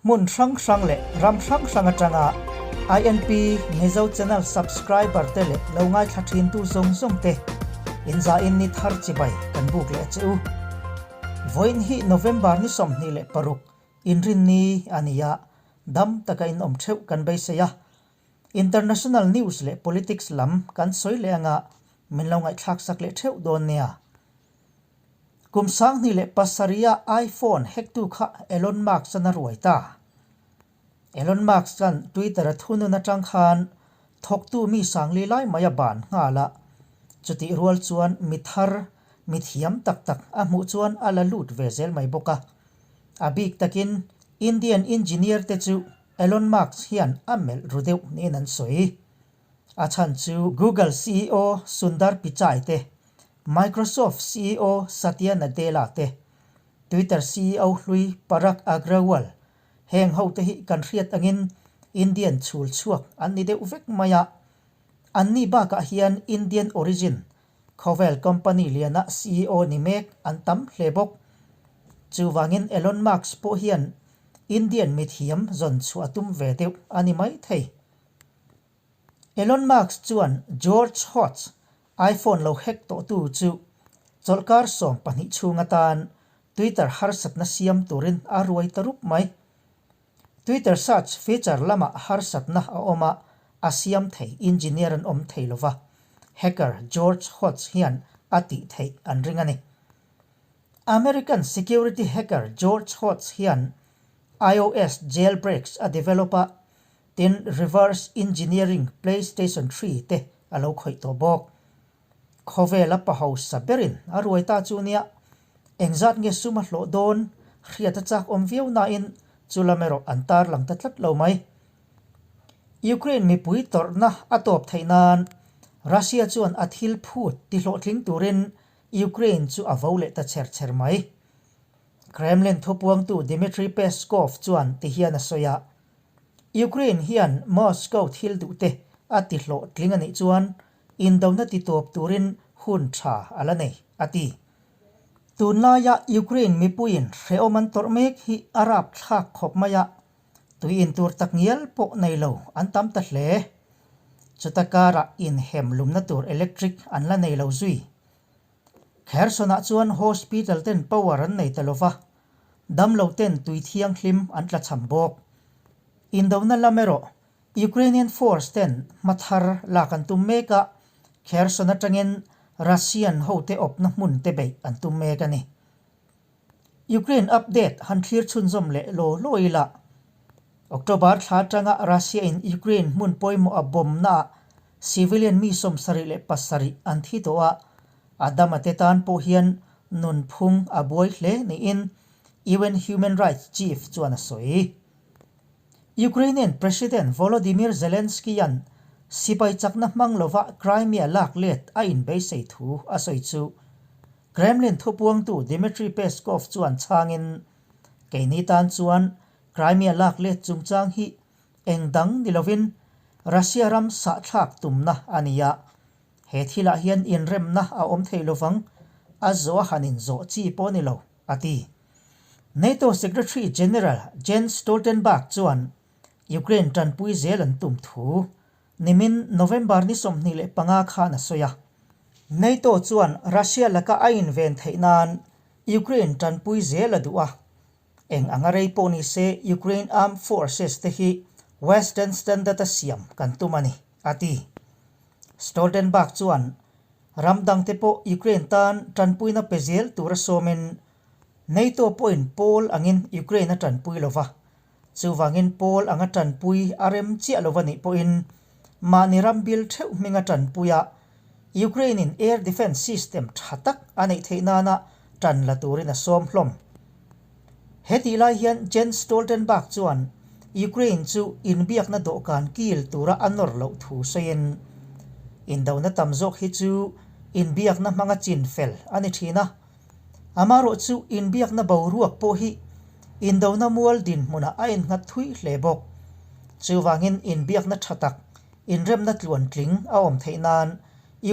Hmun hrang hrang leh ram hrang hrang atanga INP Mizo Channel subscriber te leh lo ngaithla thintu zawng zawng te inzain ni thar chibai kan buk leh che u. Vawiin hi November ni 26 Inrinni a ni a, dam taka in awm theuh kan beisei a. International news leh politics lam kan sawi leh anga min lo ngaihthlak sak leh theuh dawn nia. Kum 2007 a iPhone hack tu kha Elon Musk-a'n a ruai ta. Elon Musk-a'n Twitter-a thunun atang khan thawktu mi sangli lai mai a ban nghal a, chutih rual chuan mi thar, mi thiam tak tak a hmuh chuan a la lut ve zel mai bawk a. A bik takin Indian engineer te chu Elon Musk hian a melh ru deuh niin an sawi. A chhan chu Google CEO Sundar Pichai te, Microsoft CEO Satya Nadella te, Twitter CEO hlui Parag Agrawal heng ho te hi kan hriat angin Indian chhul chhuak an ni deuh vek mai a. Anni bakah hian Indian origin khawvel company liana CEO ni mek an tam hle bawk. Chuvangin Elon Musk pawh hian Indian mithiam zawn chhuah tum ve deuh a ni mai thei. Elon Musk chuan George Hotz, iPhone lo hack tawhtu chu chawlhkar 12 chhung atan Twitter harsatna siam turin a ruai ta rup mai. Twitter search feature lamah harsatna a awm a, a siam thei engineer an awm thei lova, hacker George Hotz hian a tih theih an ring a ni. American security hacker George Hotz hian iOS jailbreaks a develop a, Tin, reverse engineering PlayStation 3 te a lo khawih tawh bawk. Khawvela pa hausa berin a ruai ta chu nia, engzat nge sum a hlawh dawn hriat a chak awm viau nain chu lam erawh an tarlang ta tlat lo mai. Ukraine mipui tawrhna a tawp theih nan Russia chuan a thil phut tihlawhtling turin Ukraine chu a vo leh ta chher chher mai. Kremlin thupuangtu Dmitry Peskov chuan tihian a sawi a, Ukraine hian Moscow thil duh te a ti hlawhtling a nih chuan indona ti tawp turin hun tha a la nei, a ti. Tunlaia Ukraine mipuiin hrehawm an tawrh mek hi a rapthlak khawp mai a, tui intur tak ngial pawh nei lo an tam ta hle. Chuta karah inhem lumna tur electric an la nei lo zui. Kherson-ah chuan hospital ten power an nei ta lova, damlo ten tui thianghlim an tlachham bawk. Indona lam erawh Ukrainian force ten hma thar lak an tum mek a, Kherson atangin Russian hote awpna hmun te beih an tum mek a ni. Ukraine update han thlir chhunzawm leh law law ila, October thla atanga Russia in Ukraine hmun pawimawh a bomb naah civilian mi 77 an thi tawh a, a dam a te tan pawh hian nunphung a buai hle niin UN Human Rights Chief chuan a sawi. Ukrainian President Volodymyr Zelensky-a'n sipai chakna hmang lova Crimea lak let a inbeisei thu a sawi chu Kremlin thupuangtu Dmitry Peskov chuan chhangin, Keini tan chuan Crimea lak let chungchang hi eng dang ni lovin Russia ram sahthlak tumna a ni a, he thilah hian inremna a awm thei lovang, a zawh a han inzawh chi pawh ni lo, a ti. NATO Secretary General Jens Stoltenberg chuan Ukraine tanpui zel an tum thu Nimin November ni 25 khan a sawi a. NATO chuan Russia laka a inven theih nan Ukraine tanpui zel a duh a. Eng anga rei pawh ni se Ukraine Armed Forces te hi Western standard a siam kan tum a ni, a ti. Stoltenberg chuan ram dangte pawh Ukraine tan tanpuina pe zel tura sawmin NATO pawhin pawl angin Ukraine a tanpui lo va, Chuvangin pawl anga tanpui a rem chiah lo a nih pawhin mahni ram bil theuh hminga tanpuia Ukraine-in air defence system tha tak a neih theih nana tan la turin a sawm hlawm. He tih lai hian Jens Stoltenberg chuan Ukraine chu inbiakna dawhkan kil tura a nawr loh thu sawiin, Indona tam zawk hi chu inbiakna hmanga chin fel a ni thin a, Amaherawh chu inbiakna boruak pawh hi indona mual dinhmunah a innghat thui hle bawk. Chuvangin inbiakna tha tak, inremna tluantling a awm theih nan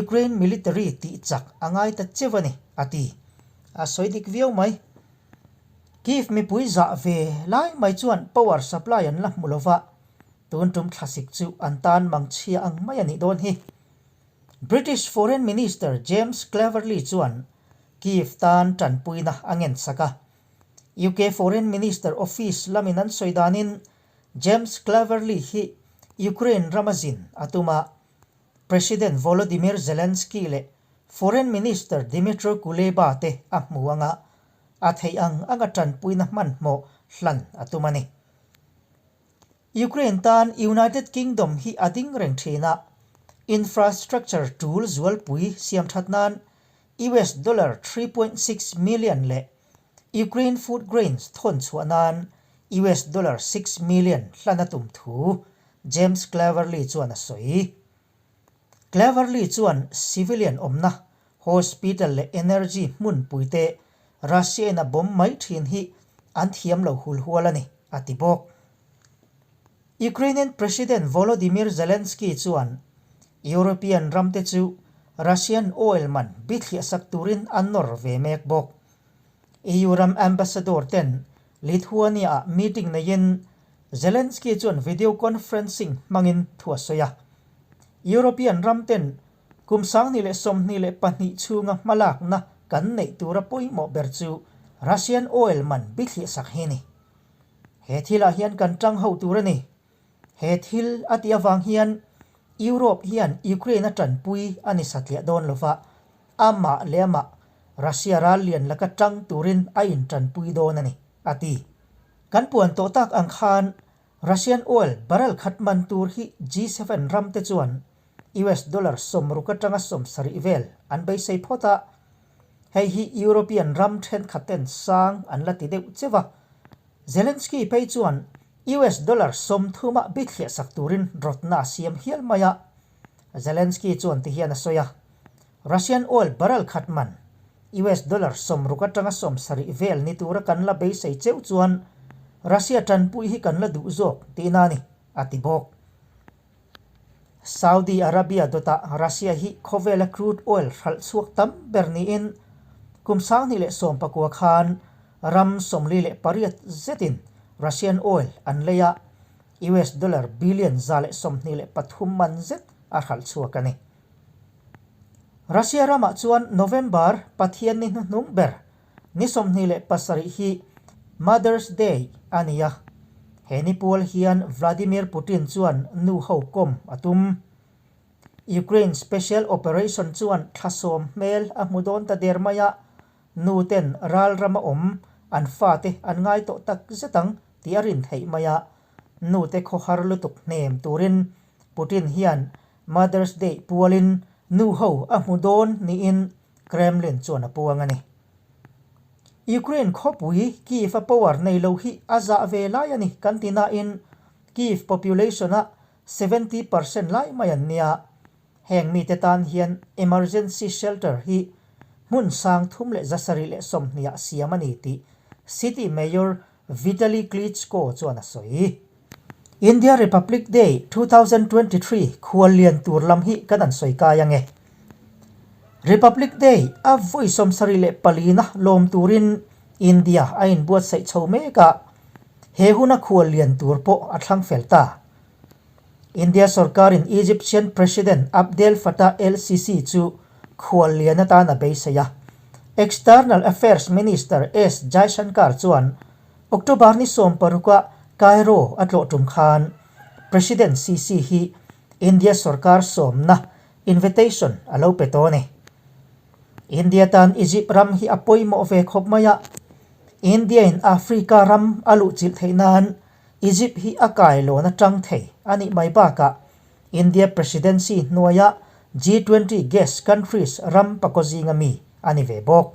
Ukraine military tih chak a ngai ta cheu a ni, a ti. A sawi dik viau mai. Kyiv mipui zah ve lai mai chuan power supply an la hmu lova, tun tum thlasik chu an tan mangchhia ang mai a nih dawn hi. British Foreign Minister James Cleverly chuan Kyiv tan tanpuina a ngensak a. UK Foreign Minister Office lamin an sawi danin James Cleverly hi Ukraine rama zin a tum a, President Volodymyr Zelensky leh Foreign Minister Dmytro Kuleba te a hmu anga a theih ang anga tanpuina hmanhmawh hlan a tum a ni. Ukraine tan United Kingdom hi a ding reng thin a, infrastructure tul zualpui siam that nan US dollar 3.6 million leh Ukraine food grains thawn chhuah nan US dollar 6 million hlan a tum thu James Cleverly chuan a sawi. Cleverly chuan civilian awmna hospital leh energy hmunpui te Russia in a bomb mai thin hi an thiam lo hul hual a ni, a ti bawk. Ukrainian President Volodymyr Zelensky chuan European ramte chu Russian oil man bithliah sak turin a nawr ve mek bawk. EU ram ambassador ten Lithuania-ah meeting neiin Zelensky chuan video conferencing hmangin thu a sawi a. European ramten kum 2022 chhunga hmalakna kan neih tura pawimawh ber chu Russian oil man bithliah sak hi a ni. He thilah hian kan tang ho tur a ni. He thil a tih avang hian Europe hian Ukraine a tanpui a ni satliah dawn lova, amah leh amah Russia ral lian laka tang turin a intanpui dawn a ni, a ti. Kan puan tawh tak ang khan Russian oil barrel khat man tur hi G7 ram te chuan US dollar 60 atanga 70 vel an beisei phawt a, hei hi European ram thenkhat ten sang an la ti deuh cheuh a. Zelensky phei chuan US dollar 30 ah bithliah sak turin rawtna a siam hial mai a. Zelensky chuan ti hian a sawi a, Russian oil barrel khat man US dollar 60 atanga 70 vel ni tura kan la beisei cheuh chuan Russia tanpui hi kan la duh zawk tihna a ni, a ti bawk. Saudi Arabia dawtah Russia hi khawvela crude oil hralh chhuak tam ber niin kum 2019 khan ram 48 zetin Russian oil an lei a, US dollar billion 123 man zet a hralh chhuak a ni. Russia ramah chuan November Pathianni hnuhnung ber Ni 27 hi Mother's Day a ni a, he ni pual hian Vladimir Putin chuan nu ho kawm a tum. Ukraine Special Operation chuan thla sawm hmel a hmu dawn ta der mai a, nu ten ral rama awm an fate an ngai tawh tak zet ang tih a rin theih mai a, nu te khawhar lutuk hnem turin Putin hian Mother's Day pualin nu ho a hmu dawn niin Kremlin chuan a puang a ni. Ukraine khawpui Kyiv a power nei lo hi a zah ve lai a ni kan ti nain Kyiv population a 70% lai mai an nia. Heng mite tan hian emergency shelter hi hmun 3720 ah siam a ni tih City Mayor Vitali Klitschko chuan a sawi. India Republic Day 2023 khual lian tur lam hi kan an sawi kai ang e. Republic Day a vawi 74 na lawm turin India a inbuatsaih chho mek a, he huna khual lian tur pawh a thlang fel ta. India sorkarin Egyptian President Abdel Fattah el-Sisi chu khual lian atan a beisei a. External Affairs Minister S Jaishankar chuan October ni 16 ah Cairo a tlawh tum khan President Sisi hi India sorkar sawmna invitation a lo pe tawh a ni. India tan Egypt ram hi a pawimawh ve khawp mai a, India in Africa ram a luhchilh theih nan Egypt hi a kailawn atang thei a nih mai bakah India Presidency hnuaia G20 guest countries ram pakaw zinga mi a ni ve bawk.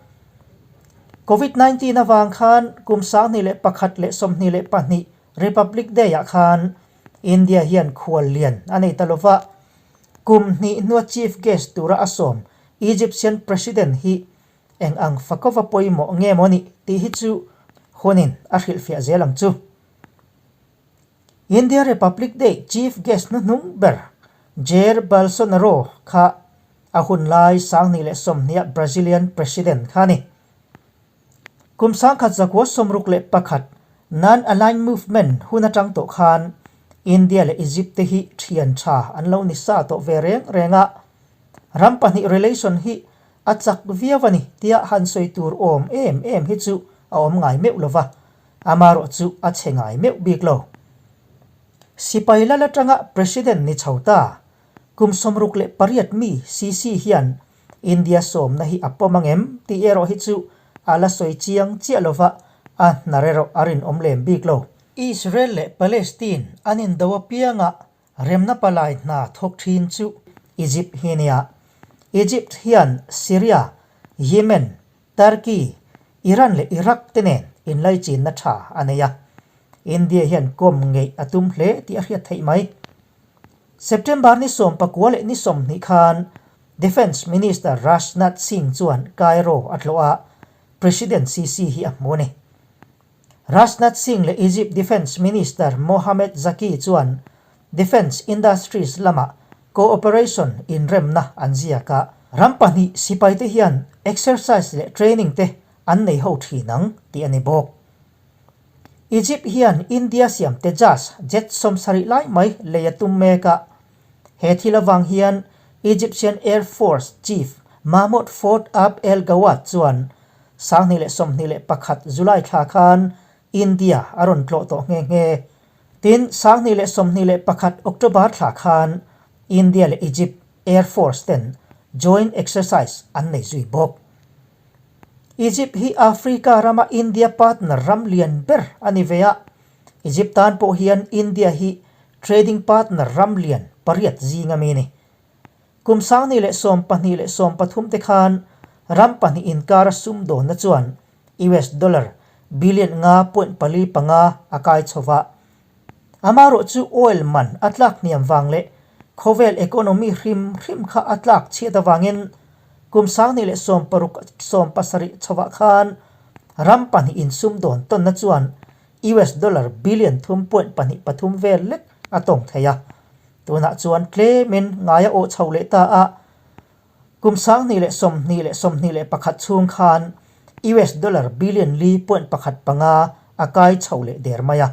Covid 19 avang khan kum 2021 leh 22 Republic Day ah khan India hian khual lian a nei ta lova, kum hnih hnua chief guest tura a sawm Egyptian President hi Eng ang fakova pawimawh nge maw nih tih hi chu hunin a hrilhfiah zel ang chu. India Republic Day Chief Guest hnuhnung ber Jair Bolsonaro kha a hun lai 2020 ah Brazilian President kha a ni. Kum 1961 Non-Aligned Movement hun atang tawh khan India leh Egypt te hi thian tha an lo ni sa tawh ve reng reng a, ram pahnih relation hi a chak viau a ni tia han sawi tur awm em em hi chu a awm ngai meuh lo va, amarawh chu a chhe ngai meuh bik lo. Sipai lal atanga President ni chho ta, kum 68 mi Sisi hian India sawmna hi a pawm ang em tih erawh hi chu a la sawi chiang chiah lo va, a hnar erawh a rinawm lem bik lo. Israel leh Palestine an indo apianga remna palai hna thawk thin chu Egypt hi a nia. Egypt hian Syria, Yemen, Turkey, Iran leh Iraq te nen inlaichinna tha a nei a. India hian kawm ngeih a tum hle tih a hriat theih mai. September ni 19 leh ni 20 khan Defence Minister Rajnath Singh chuan Cairo a tlawh a, President Sisi hi a hmu a ni. Rajnath Singh leh Egypt Defence Minister Mohamed Zaki chuan Defence Industries lamah cooperation inremna an ziak a, ram pahnih sipaite hian exercise leh training te an nei ho thin ang tih a ni bawk. Egypt hian India siam Tejas jet 70 lai mai lei a tum mek a, he thil avang hian Egyptian Air Force Chief Mahmoud Ford Abd El Gawad chuan 2021 July thla khan India a rawn tlawh tawh nghe nghe. Tin, 2021 October thla khan India leh Egypt Air Force ten joint exercise an nei zui bawk. Egypt hi Africa rama India partner ram lian ber a ni ve a, Egypt tan pawh hian India hi trading partner ram lian pariat zing a mi ni. Kum 2012 le te khan ram pahnih inkara sumdawnna chuan US dollar billion 5.45 a kai chho va. Amarawh chu oil man a tlak hniam vang leh khawvel economy hrim hrim kha a tlak chhiat avangin kum 2016 17 chhovah khan ram pahnih insumdawn tawnna chuan US dollar billion 3.23 vel lek a tawng thei a. Tunah chuan tlemin ngai a awh chho leh ta a, kum 2020 le 21 chhung khan US dollar billion 4.15 a kai chho leh der mai a.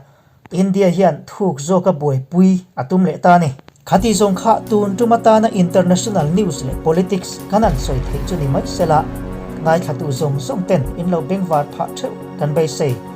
India hian thuk zawka buaipui a tum leh ta a ni. Khati zawng kha tun tum atana international news leh politics kan han sawi theih chu ni mai sela, ngaithlatu zawng zawng ten in lo bengvar phah theuh kan beisei.